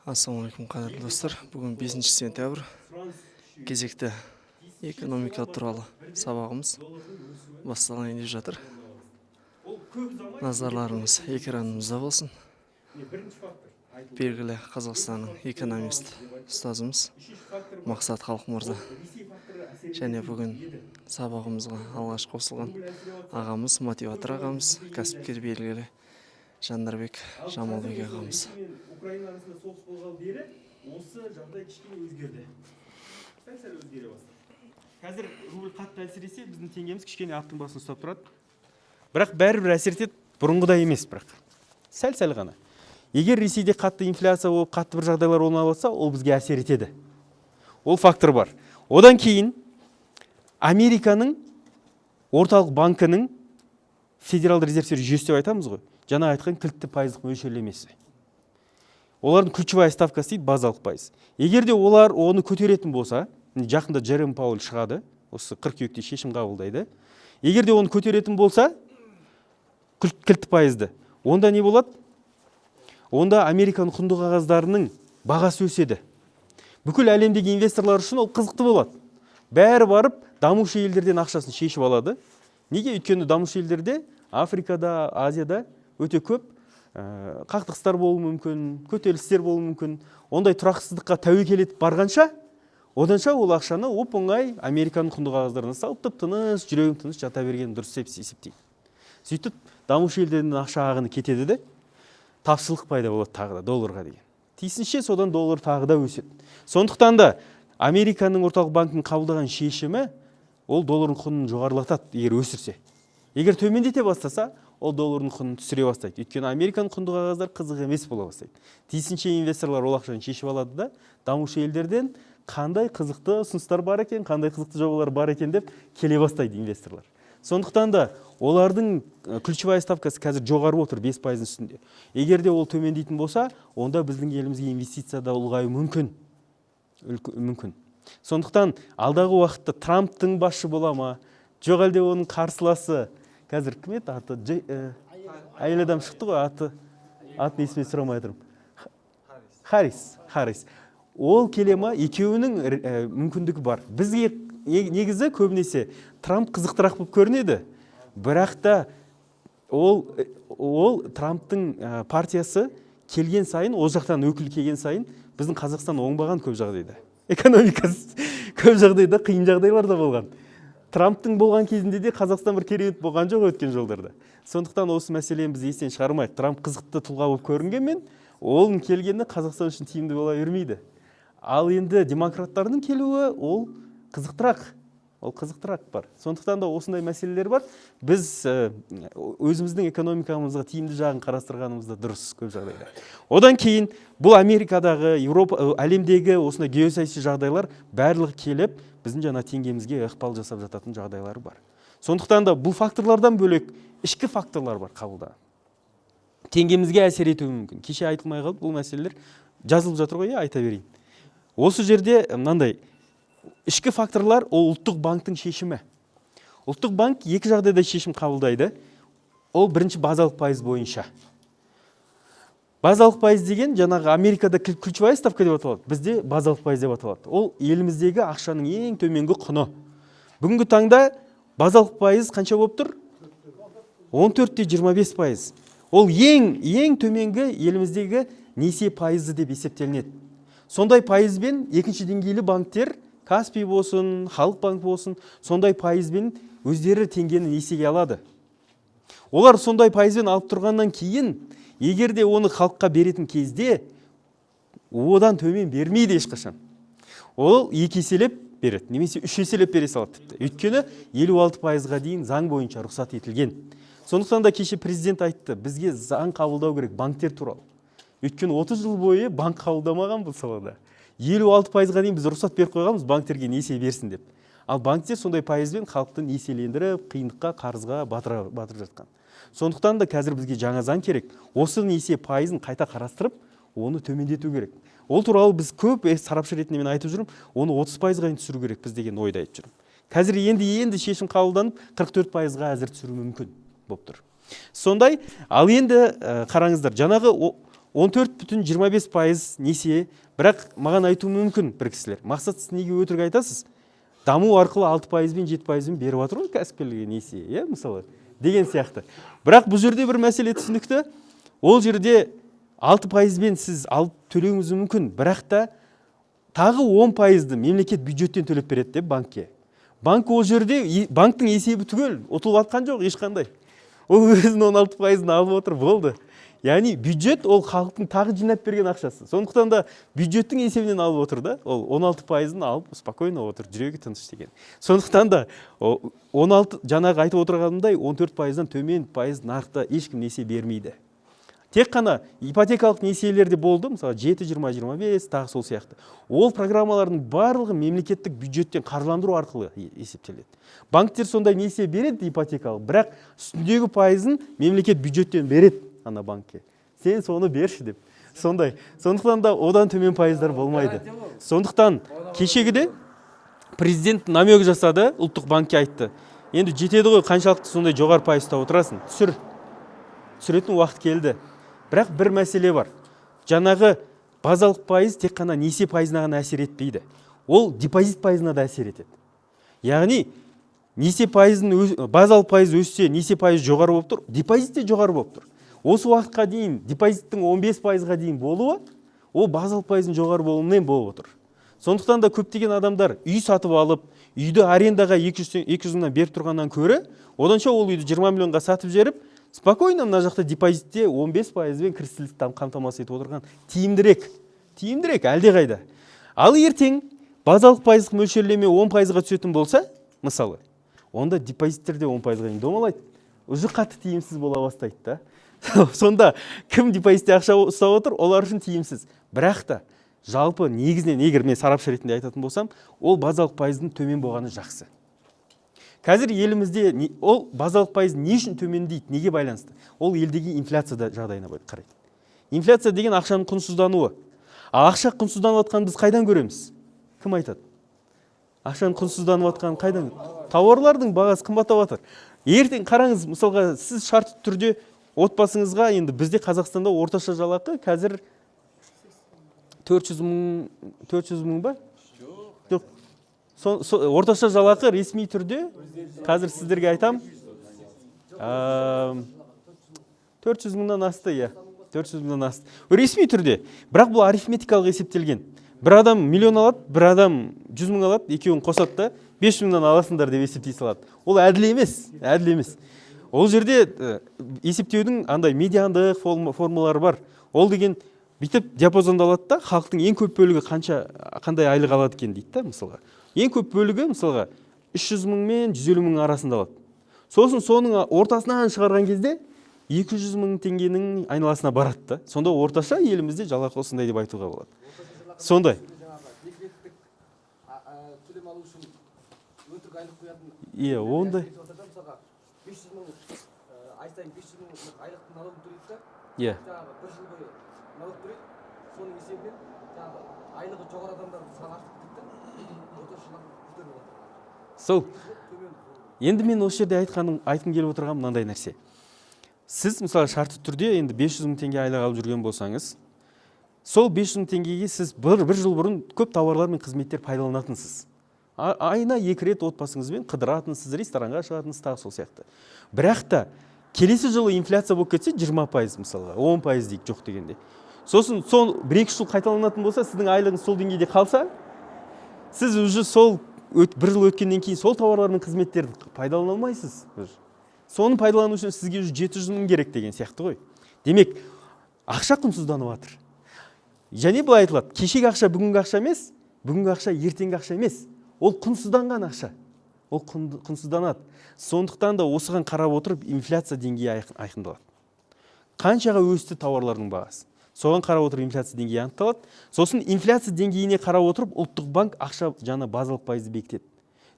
Ассалаумағалейкум, қадірлі достар! Бүгін 5 сентябрь, кезекті экономика туралы сабағымыз басталайын деп жатыр. Назарларыңыз экранымызда болсын. Белгілі Қазақстанның экономист ұстазымыз Мақсат Халық мырза және бүгін сабағымызға алғаш қосылған ағамыз, мотиватор ағамыз, кәсіпкер, белгілі Жандарбек Жамалбек ағамыз. Украина арасында соғыс болғалы бері осы жағдай кішкене өзгерді, сәл сәл өзгере бастады. Қазір рубль қатты әлсіресе, біздің теңгеміз кішкене аттың басын ұстап тұрады, бірақ бәрібір әсер етеді, бұрынғыдай емес, бірақ сәл сәл ғана. Егер Ресейде қатты инфляция болып, қатты бір жағдайлар орын алып жатса, ол бізге әсер етеді, ол фактор бар. Одан кейін Американың орталық банкінің, федералды резервтер жүйесі деп айтамыз ғой, жаңа айтқан кілтті пайыздық мөлшерлемесі, олардың ключевая ставкасы дейді, базалық пайыз. Егер де олар оны көтеретін болса, міне, жақында Джером Пауэлл шығады, осы қыркүйекте шешім қабылдайды. Егер де оны көтеретін болса, кілтті пайызды, онда не болады? Онда Американың құнды қағаздарының бағасы өседі. Бүкіл әлемдегі инвесторлар үшін ол қызықты болады. Бәрі барып дамушы елдерден ақшасын шешіп алады. Неге? Өйткені дамушы елдерде, Африкада, Азияда өте көп қақтығыстар болуы мүмкін, көтерілістер болуы мүмкін. Ондай тұрақсыздыққа тәуекел етіп барғанша, оданша ол ақшаны оп оңай Американың құнды қағаздарына салып, тып тыныш, жүрегім тыныш жата берген дұрыс деп есептейді. Сөйтіп дамушы елдерден ақша ағыны кетеді де, тапшылық пайда болады тағы да долларға деген. Тиісінше содан доллар тағы да өседі. Сондықтан да Американың орталық банкінің қабылдаған шешімі ол доллардың құнын жоғарылатады егер өсірсе. Егер төмендете бастаса, ол доллардың құнын түсіре бастайды, өйткені Американың құнды қағаздары қызық емес бола бастайды. Тиісінше инвесторлар ол ақшаны шешіп алады да, дамушы елдерден қандай қызықты ұсыныстар бар екен, қандай қызықты жобалар бар екен деп келе бастайды инвесторлар. Сондықтан да олардың ключевая ставкасы қазір жоғары болып тұр, 5 пайыздың үстінде. Егер де ол төмендейтін болса, онда біздің елімізге инвестиция да ұлғаюы мүмкін. Мүмкін. Сондықтан алдағы уақытта Трамптың басшы бола ма, жоқ әлде оның қарсыласы, қазір кім еді аты, әйел адам шықты ғой, атын есіме түсіре алмай отырмын, Харрис, ол келе ма, екеуінің мүмкіндігі бар. Бізге негізі көбінесе Трамп қызықтырақ болып көрінеді, бірақ та ол Трамптың партиясы келген сайын, ол жақтан өкіл келген сайын біздің Қазақстан оңбаған. Көп жағдайда экономикасы, көп жағдайда қиын жағдайлар да болған. Трамптың болған кезінде де Қазақстан бір керемет болған жоқ өткен жылдарда. Сондықтан осы мәселені біз естен шығармайық. Трамп қызықты тұлға болып көрінгенмен, оның келгені Қазақстан үшін тиімді бола бермейді. Ал енді демократтардың келуі ол қызықтырақ, ол қызықтырақ бар. Сондықтан да осындай мәселелер бар. Біз өзіміздің экономикамызға тиімді жағын қарастырғанымыз да дұрыс көп жағдайда. Одан кейін бұл Америкадағы, Еуропа, әлемдегі осындай геосаяси жағдайлар барлығы келіп біздің жаңа теңгемізге ықпал жасап жататын жағдайлары бар. Сондықтан да бұл факторлардан бөлек ішкі факторлар бар, қабылданады, теңгемізге әсер етуі мүмкін. Кеше айтылмай қалды бұл мәселелер, жазылып жатыр ғой, иә, айта берейін. Осы жерде мынандай ішкі факторлар: ол ұлттық банктің шешімі. Ұлттық банк екі жағдайда шешім қабылдайды. Ол бірінші базалық пайыз бойынша. Базалық пайыз деген жаңағы Америкада ключевая ставка деп аталады, бізде базалық пайыз деп аталады. Ол еліміздегі ақшаның ең төменгі құны. Бүгінгі таңда базалық пайыз қанша болып тұр? 14,25%. Ол ең төменгі еліміздегі несие пайызы деп есептелінеді. Сондай пайызбен екінші деңгейлі банктер, Каспий болсын, Халық банк болсын, сондай пайызбен өздері теңгені несиеге алады. Олар сондай пайызбен алып тұрғаннан кейін, егер де оны халыққа беретін кезде, одан төмен бермейді ешқашан. Ол екі еселеп береді немесе үш еселеп бере салады тіпті, өйткені 56 пайызға дейін заң бойынша рұқсат етілген. Сондықтан да кеше президент айтты: бізге заң қабылдау керек банктер туралы, өйткені 30 жыл бойы банк қабылдамаған бұл салада. 56 пайызға дейін біз рұқсат беріп қойғанбыз банктерге несие берсін деп. Ал банктер сондай пайызбен халықты несиелендіріп, қиындыққа, қарызға батырып жатқан. Сондықтан да қазір бізге жаңа заң керек, осы несие пайызын қайта қарастырып, оны төмендету керек. Ол туралы біз көп, сарапшы ретінде мен айтып жүрмін, оны 30 пайызға дейін түсіру керекпіз деген ойды айтып жүрмін. Қазір енді шешім қабылданып, 44 пайызға әзір түсіру мүмкін болып тұр. Сондай. Ал енді қараңыздар, жаңағы 14,25% несие. Бірақ маған айтуы мүмкін бір кісілер: «Мақсат, сіз неге өтірік айтасыз? Даму арқылы 6%-бен, 7%-бен беріп жатыр ғой кәсіпкерлерге несие», иә, мысалы, деген сияқты. Бірақ бұл жерде бір мәселе түсінікті: ол жерде 6%-бен сіз алып төлеуіңіз мүмкін, бірақ та тағы 10%-ды мемлекет бюджеттен төлеп береді деп банкке. Банк ол жерде банктің есебі түгел, ұтылып жатқан жоқ ешқандай, ол өзінің 16%-ын алып отыр, болды. Яғни бюджет ол халықтың тағы жинап берген ақшасы, сондықтан да бюджеттің есебінен алып отыр да, ол 16%-ын алып, спокойно отыр, жүрегі тыныш деген. Сондықтан да 16, жаңағы айтып отырғанымдай, 14%-дан төмен пайыз нарықта ешкім несие бермейді. Тек қана ипотекалық несиелерде болды, мысалы, 7, 20, 25, тағы сол сияқты. Ол программалардың барлығы мемлекеттік бюджеттен қаржыландыру арқылы есептеледі. Банктер сондай несие береді ипотекалық, бірақ үстіндегі пайызын мемлекет бюджеттен береді ана банкке, сен соны берші деп. Сондай, сондықтан да одан төмен пайыздар болмайды. Сондықтан кешегіде президент намек жасады, ұлттық банкке айтты: енді жетеді ғой, қаншалықты сондай жоғары пайыз ұстап отырасың, түсір, түсіретін уақыт келді. Бірақ бір мәселе бар: жаңағы базалық пайыз тек қана несие пайызына ғана әсер етпейді, ол депозит пайызына да әсер етеді. Яғни несие пайызын базалық пайыз өссе, несие пайызы жоғары болып тұр, депозит те жоғары болып тұр. Осы уақытқа дейін депозиттің 15%-ға дейін болуы ол базалық пайыздың жоғары болуымен болып отыр. Сондықтан да көптеген адамдар үй сатып алып, үйді арендаға 200 мыңнан беріп тұрғаннан көрі, оданша ол үйді 20 миллионға сатып жіберіп, спокойно мына жақта депозитте 15 пайызбен кірістілікті қамтамасыз етіп отырған тиімдірек, тиімдірек әлдеқайда. Ал ертең базалық пайыздық мөлшерлеме 10 пайызға түсетін болса, мысалы, онда депозиттер де 10 пайызға дейін домалайды, уже қатты тиімсіз бола бастайды да. Сонда кім депозитте ақша ұстап отыр, олар үшін тиімсіз. Бірақ та жалпы негізінен, егер мен сарапшы ретінде айтатын болсам, ол базалық пайыздың төмен болғаны жақсы. Қазір елімізде ол базалық пайыз не үшін төмендейді, неге байланысты? Ол елдегі инфляция да жағдайына қарайды. Инфляция деген ақшаның құнсыздануы. Ал ақша құнсызданып жатқанын біз қайдан көреміз? Кім айтады? Ақшаның құнсызданып жатқанын қайдан? Тауарлардың бағасы қымбаттап жатыр. Ертең қараңыз, мысалға, сіз шартты түрде отбасыңызға, енді бізде Қазақстанда орташа жалақы қазір 400 мың, 400 мың ба? Жоқ. Орташа жалақы ресми түрде қазір сіздерге айтам. 400 мыңнан асты, иә. 400 мыңнан асты. Ресми түрде. Бірақ бұл арифметикалық есептелген. Бір адам миллион алады, бір адам 100 мың алады, екеуін қосады да, 500 мыңнан аласыңдар деп есептей салады. Ол әділ емес, әділ емес. Ол жерде есептеудің андай медиандық формулары бар. Ол деген бүйтіп диапазонды алады да, халықтың ең көп бөлігі қанша, қандай айлық алады екен дейді да, мысалға. Ең көп бөлігі, мысалға, 300 мың мен 150 мың арасында алады. Сосын соның ортасынан шығарған кезде 200 мың теңгенің айналасына барады да. Сонда орташа елімізде жалақы осындай деп айтуға болады. Сондай. Жаңағы декреттік төлем алу үшін өтірік айлық қоятын Иә, ондай. кетіп жатыр да. Мысалға, 500 мың, ай сайын 500 мың айлықтың налогын төлейді да, жаңағы бір жыл бойы налог төлейді, соның есебінен жаңағы айлығы жоғары адамдардың саны артып кетеді да, орташа жалақы көтеріліп жатыр. Сол. Төмен. Енді мен осы жерде айтқым келіп отырған мынандай нәрсе. Сіз, мысалы, шартты түрде енді 500 мың теңге айлық алып жүрген болсаңыз, сол 500 мың теңгеге сіз бір жыл бұрын көп тауарлар мен қызметтер пайдаланатынсыз. Айына екі рет отбасыңызбен қыдыратынсыз, ресторанға шығатынсыз, тағы сол сияқты. Бірақ та келесі жылы инфляция болып кетсе 20%, мысалға, 10% дейік жоқ дегенде. Сосын сол бір екі жыл қайталанатын болса, сіздің айлығыңыз сол деңгейде қалса, сіз уже сол бір жыл өткеннен кейін сол тауарлар мен қызметтерді пайдалана алмайсыз уже. Соны пайдалану үшін сізге уже 700 мың керек деген сияқты ғой. Демек, ақша құнсызданып жатыр. Және былай айтылады: кешегі ақша бүгінгі ақша емес, бүгінгі ақша ертеңгі ақша емес. Ол құнсызданған ақша. Ол құнсызданады. Сондықтан да осыған қарап отырып инфляция деңгейі айқындалады. Қаншаға өсті тауарлардың бағасы? Соған қарап отырып инфляция деңгейі анықталады. Сосын инфляция деңгейіне қарап отырып ұлттық банк ақша жаңа базалық пайызды бекітеді.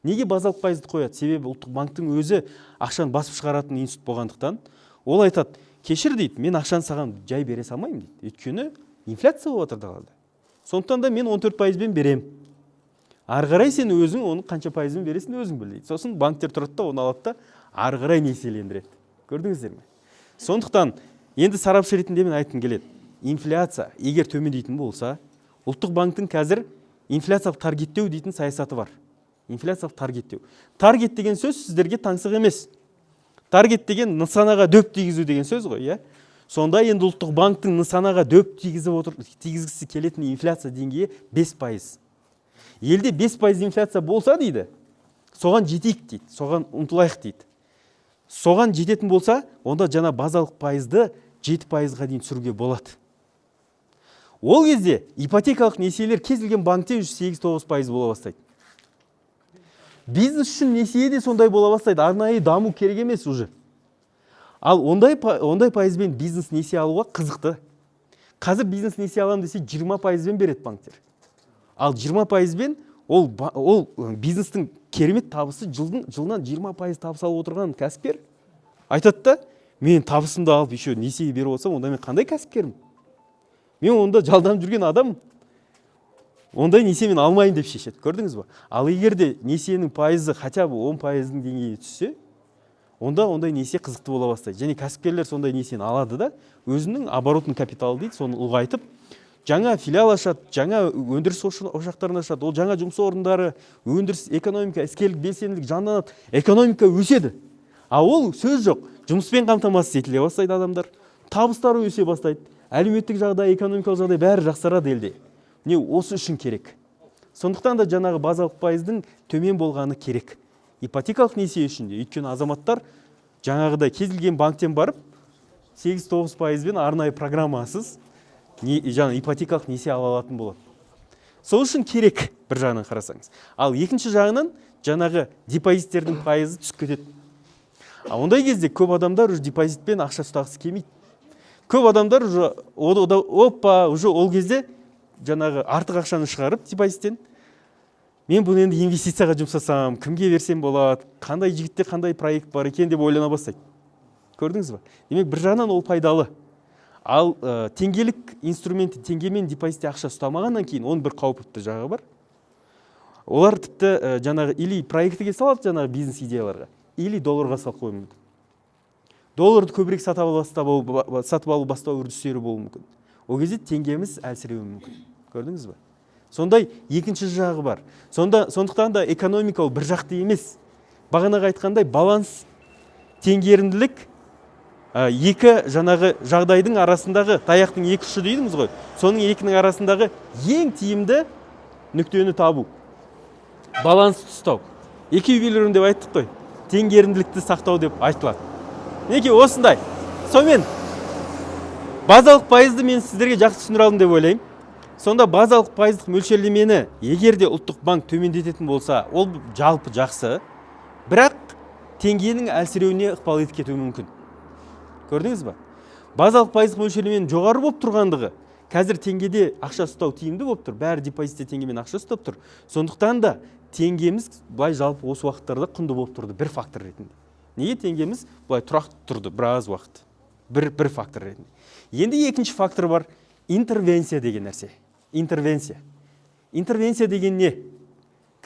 Неге базалық пайызды қояды? Себебі ұлттық банктің өзі ақшаны басып шығаратын институт болғандықтан, ол айтады: кешір дейді, мен ақшаны саған жай бере салмаймын дейді. Өйткені инфляция болып жатыр далада. Сондықтан да мен 14 пайызбен беремін. Ары қарай сен өзің оны қанша пайызбен бересің, өзің біл дейді. Сосын банктер тұрады да, оны алады да, ары қарай несиелендіреді. Көрдіңіздер ме? Сондықтан енді сарапшы ретінде мен айтқым келеді. Инфляция егер төмендейтін болса, Ұлттық банктің қазір инфляциялық таргеттеу дейтін саясаты бар. Инфляциялық таргеттеу. Таргет деген сөз сіздерге таңсық емес. Таргет деген нысанаға дөп тигізу деген сөз ғой, иә. Сонда енді Ұлттық банктің нысанаға дөп тигізіп отыр, тигізгісі келетін инфляция деңгейі 5%. Елде 5% инфляция болса дейді, соған жетейік дейді, соған ұмтылайық дейді. Соған жететін болса, онда жаңа базалық пайызды 7%-ға дейін түсіруге болады. Ол кезде ипотекалық несиелер кез келген банкте 8-9% бола бастайды. Бизнес үшін несие де сондай бола бастайды, арнайы даму керек емес уже. Ал ондай пайызбен бизнес несие алуға қызықты. Қазір бизнес несие аламын десе, 20%-бен береді банктер. Ал 20%-бен ол бизнестің керемет табысы, жылынан 20% табыс алып отырған кәсіпкер айтады да: «Мен табысымды алып, еще несие беріп отырсам, онда мен қандай кәсіпкермін? Мен онда жалданып жүрген адаммын, ондай несие мен алмаймын», – деп шешеді. Көрдіңіз ба? Ал егер де несиенің пайызы хотя бы 10%-дың деңгейіне түссе, онда ондай несие қызықты бола бастайды. Және кәсіпкерлер сондай несиені алады да, өзінің оборотный капиталы дейді, соны ұлғайтып, жаңа филиал ашады, жаңа өндіріс ошақтарын ашады. Ол жаңа жұмыс орындары, өндіріс, экономика, іскерлік белсенділік жанданады, экономика өседі. А ол сөз жоқ, жұмыспен қамтамасыз етіле бастайды адамдар, табыстары өсе бастайды, әлеуметтік жағдай, экономикалық жағдай, бәрі жақсарады елде. Міне, осы үшін керек. Сондықтан да жаңағы базалық пайыздың төмен болғаны керек ипотекалық несие үшін де. Өйткені азаматтар жаңағыдай кез келген банктен барып, 8-9%-бен арнайы программасыз не, жаңа ипотекалық несие ала алатын болады. Сол үшін керек бір жағынан қарасаңыз. Ал екінші жағынан жаңағы депозиттердің пайызы түсіп кетеді. А ондай кезде көп адамдар уже депозитпен ақша ұстағысы келмейді. Көп адамдар уже опа, уже ол кезде жаңағы артық ақшаны шығарып депозиттен, мен бұны енді инвестицияға жұмсасам, кімге берсем болады, қандай жігітте қандай проект бар екен деп ойлана бастайды. Көрдіңіз ба? Демек, бір жағынан ол пайдалы. Ал теңгелік инструменті, теңгемен депозитте ақша ұстамағаннан кейін, оның бір қауіпті жағы бар. Олар тіпті жаңағы или проектіге салады, жаңағы бизнес идеяларға, или долларға салып қоюы мүмкін. Долларды көбірек сатып алу бастау үрдістері болуы мүмкін. Ол кезде теңгеміз әлсіреуі мүмкін. Көрдіңіз ба? Сондай екінші жағы бар. Сондықтан да экономика ол бір жақты емес. Бағанағы айтқандай, баланс, теңгерімділік, екі жаңағы жағдайдың арасындағы, таяқтың екі ұшы дейміз ғой, соның екінің арасындағы ең тиімді нүктені табу, балансты ұстау, эквилибриум деп айттық қой, теңгерімділікті сақтау деп айтылады. Мінекей, осындай. Сонымен, базалық пайызды мен сіздерге жақсы түсіндіре алдым деп ойлаймын. Сонда базалық пайыздық мөлшерлемені егер де Ұлттық банк төмендететін болса, ол жалпы жақсы, бірақ теңгенің әлсіреуіне ықпал етіп кетуі мүмкін. Көрдіңіз ба? Базалық пайыздық мөлшерлеменің жоғары болып тұрғандығы, қазір теңгеде ақша ұстау тиімді болып тұр, бәрі депозитте теңгемен ақша ұстап тұр. Сондықтан да теңгеміз былай жалпы осы уақыттарда құнды болып тұрды бір фактор ретінде. Неге теңгеміз былай тұрақты тұрды біраз уақыт? Бір фактор ретінде. Енді екінші фактор бар, интервенция деген нәрсе. Интервенция. Интервенция деген не?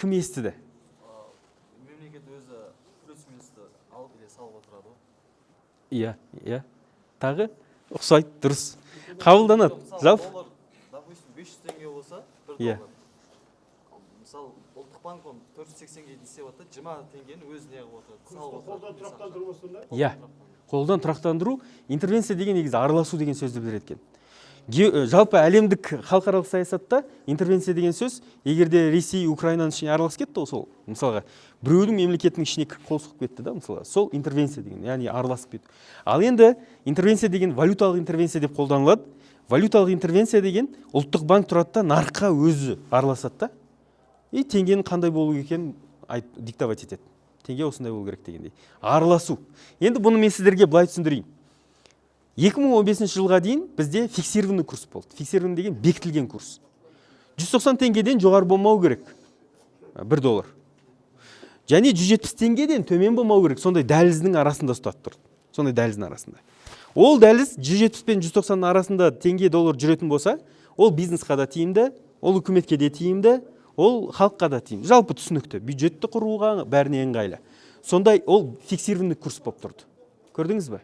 Кім естіді? Мемлекет өзі плюс минусты алып или салып отырады ғой. Иә, тағы ұқсайды, дұрыс қабылданады. Мысалы, жалпы доллар, допустим, 500 теңге болса бір Иә. доллар, мысалы, Ұлттық банк оны 480-ге дейін істеп жатыр да, 20 теңгені өзі не қылып отырады, салып отырады. Қолдан тұрақтандыру ма сонда? Иә, қолдан тұрақтандыру. Интервенция деген негізі араласу деген сөзді білдіреді екен. Жалпы әлемдік халықаралық саясатта интервенция деген сөз, егер де Ресей Украинаның ішіне араласып кетті ғой, сол мысалға біреудің мемлекетінің ішіне қол сұғып кетті да, мысалға, сол интервенция деген, яғни араласып кету. Ал енді интервенция деген валюталық интервенция деп қолданылады. Валюталық интервенция деген Ұлттық банк тұрады да, нарыққа өзі араласады да, и теңгенің қандай болу екенін диктовать етеді, теңге осындай болу керек дегендей араласу. Енді бұны мен сіздерге былай түсіндірейін. 2015 жылға дейін бізде фиксированный курс болды. Фиксированный деген бекітілген курс, 190 теңгеден жоғары болмау керек 1 доллар және 170 теңгеден төмен болмау керек. Сондай дәліздің арасында ұстап тұрды, сондай дәліздің арасында. Ол дәліз 170 пен 190 арасында теңге доллар жүретін болса, ол бизнесқа да тиімді, ол үкіметке де тиімді, ол халыққа да тиімді, жалпы түсінікті, бюджетті құруға, бәріне ыңғайлы. Сондай ол фиксированный курс болып тұрды. Көрдіңіз ба?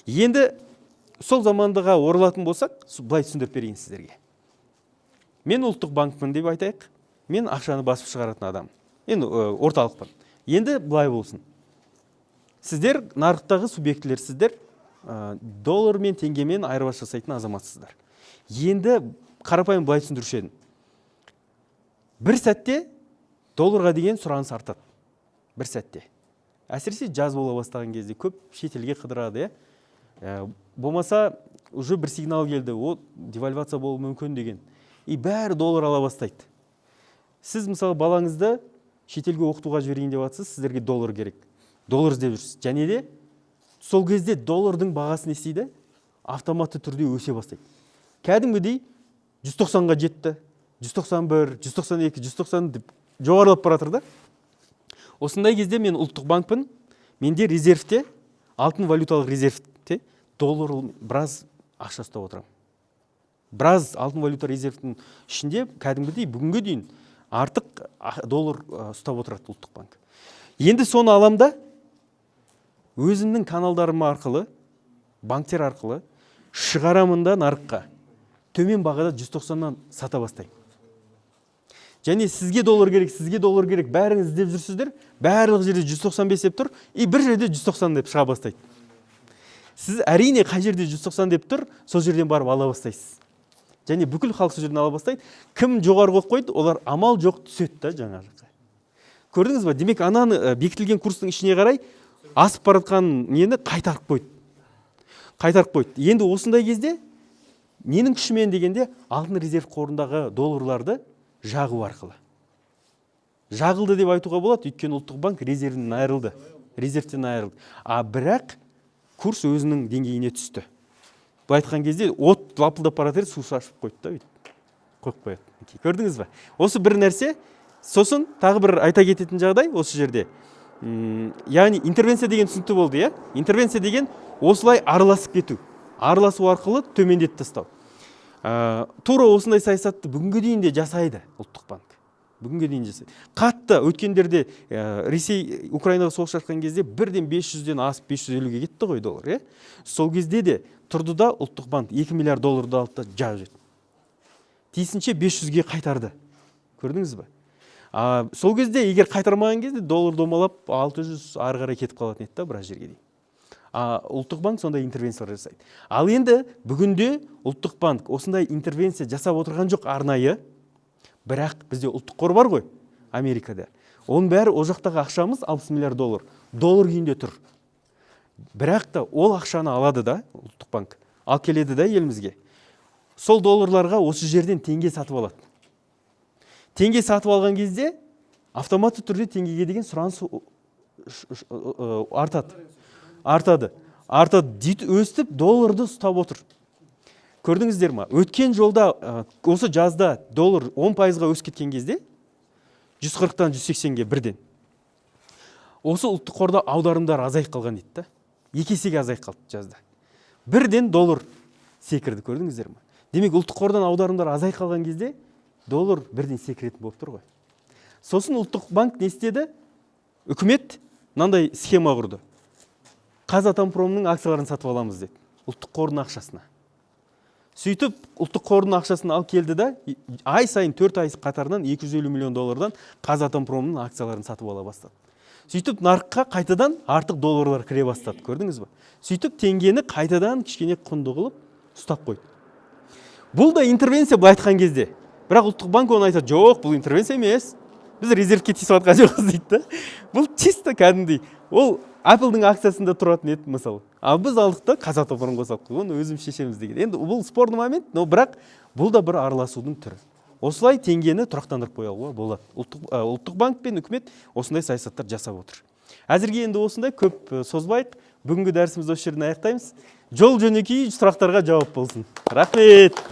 Енді Сол замандыға оралатын болсақ, былай түсіндіріп берейін сіздерге. Мен ұлттық банкпін деп айтайық, мен ақшаны басып шығаратын адам, енді орталықпын. Енді былай болсын, сіздер нарықтағы субъектілерсіздер, доллар мен теңгемен айырбас жасайтын азаматсыздар. Енді қарапайым былай түсіндіруші едім. Бір сәтте долларға деген сұраныс артады, бір сәтте, әсіресе жаз бола бастаған кезде көп шетелге қыдырады, иә. Болмаса уже бір сигнал келді, о, девальвация болуы мүмкін деген, и бәрі доллар ала бастайды. Сіз, мысалы, балаңызды шетелге оқытуға жіберейін деп жатсыз, сіздерге доллар керек, доллар іздеп жүрсіз. Және де сол кезде доллардың бағасы не істейді? Автоматты түрде өсе бастайды. Кәдімгідей 190-ға жетті, 191, 192, 190 деп жоғарылап бара жатыр да. Осындай кезде мен ұлттық банкпін, менде резервте, алтын валюталық резервте доллар біраз ақша ұстап отырамын. Біраз алтын валюта резервтің ішінде кәдімгідей бүгінге дейін артық доллар ұстап отырады ұлттық банк. Енді соны алам да, өзімнің каналдарым арқылы, банктер арқылы шығарамын да, нарыққа төмен бағада 190-нан сата бастаймын. Және сізге доллар керек, сізге доллар керек, бәріңіз іздеп жүрсіздер, барлық жерде 195 деп тұр, и бір жерде 190 деп шыға бастайды. Сіз, әрине, қай жерде 190 деп тұр, сол жерден барып ала бастайсыз. Және бүкіл халық сол жерден ала бастайды. Кім жоғары қойып қойды, олар амал жоқ түседі да жаңа жаққа. Көрдіңіз ба? Демек, ананы бекітілген курстың ішіне қарай асып бара жатқан нені қайтарып қойды, қайтарып қойды. Енді осындай кезде ненің күшімен дегенде, алтын резерв қорындағы долларларды жағу арқылы жағылды деп айтуға болады, өйткені ұлттық банк резервінен айырылды, резервтен айырылды. А бірақ курс өзінің деңгейіне түсті. Былай айтқан кезде, от лапылдап бара жатыр, су шашып қойды да, бүйтіп қойып қояды. Мінекей, көрдіңіз ба? Осы бір нәрсе. Сосын тағы бір айта кететін жағдай осы жерде. Яғни интервенция деген түсінікті болды, иә? Интервенция деген осылай араласып кету, араласу арқылы төмендетіп тастау. Тура осындай саясатты бүгінге дейін де жасайды ұлттық банк, бүгінге дейін жасайды. Қатты өткендерде Ресей Украинаға соғыс шашқан кезде бірден 500-ден асып 550-ге кетті ғой доллар, иә. Сол кезде де тұрды да, ұлттық банк 2 миллиард долларды алды да, жауып жіберді, тиісінше 500-ге қайтарды. Көрдіңіз ба? А, сол кезде егер қайтармаған кезде доллар домалап 600 ары қарай кетіп қалатын еді да біраз жерге дейін. А ұлттық банк сондай интервенциялар жасайды. Ал енді бүгінде ұлттық банк осындай интервенция жасап отырған жоқ арнайы, бірақ бізде ұлттық қор бар ғой Америкада, оның бәрі ол жақтағы ақшамыз 60 миллиард доллар доллар күйінде тұр. Бірақ та ол ақшаны алады да ұлттық банк, алып келеді да елімізге, сол долларларға осы жерден теңге сатып алады. Теңге сатып алған кезде автоматты түрде теңгеге деген сұраныс артады, артады, артады дейді. Өстіп долларды ұстап отыр. Көрдіңіздер ма? Өткен жолда осы жазда доллар 10 пайызға өсіп кеткен кезде, 140-тан 180-ге бірден, осы ұлттық қорда аударымдар азайып қалған дейді да, 2 есеге азайып қалды. Жазда бірден доллар секірді. Көрдіңіздер ма? Демек, ұлттық қордан аударымдар азайып қалған кезде доллар бірден секіретін болып тұр ғой. Сосын ұлттық банк не істеді? Үкімет мынандай схема құрды: Қазатомпромның акцияларын сатып аламыз деді ұлттық қордың ақшасына. Сөйтіп ұлттық қордың ақшасын алып келді да, ай сайын 4 ай қатарынан 250 миллион доллардан Қазатомпромның акцияларын сатып ала бастады. Сөйтіп нарыққа қайтадан артық долларлар кіре бастады. Көрдіңіз ба? Сөйтіп теңгені қайтадан кішкене құнды қылып ұстап қойды. Бұл да интервенция былай айтқан кезде. Бірақ ұлттық банк оны айтады: «Жоқ, бұл интервенция емес, біз резервке тиісіп жатқан жоқпыз», — дейді да. Бұл чисто кәдімгідей ол Apple'дың акциясында тұратын еді, мысалы, ал біз алдық та, Қазатомпромға салып қойдық, оны өзіміз шешеміз деген. Енді бұл спорный момент, но бірақ бұл да бір араласудың түрі. Осылай теңгені тұрақтандырып қоюға болады. Ұлттық банк пен үкімет осындай саясаттар жасап отыр әзірге. Енді осындай, көп созбайық, бүгінгі дәрісімізді осы жерден аяқтаймыз. Жол жөнекей сұрақтарға жауап болсын. Рахмет.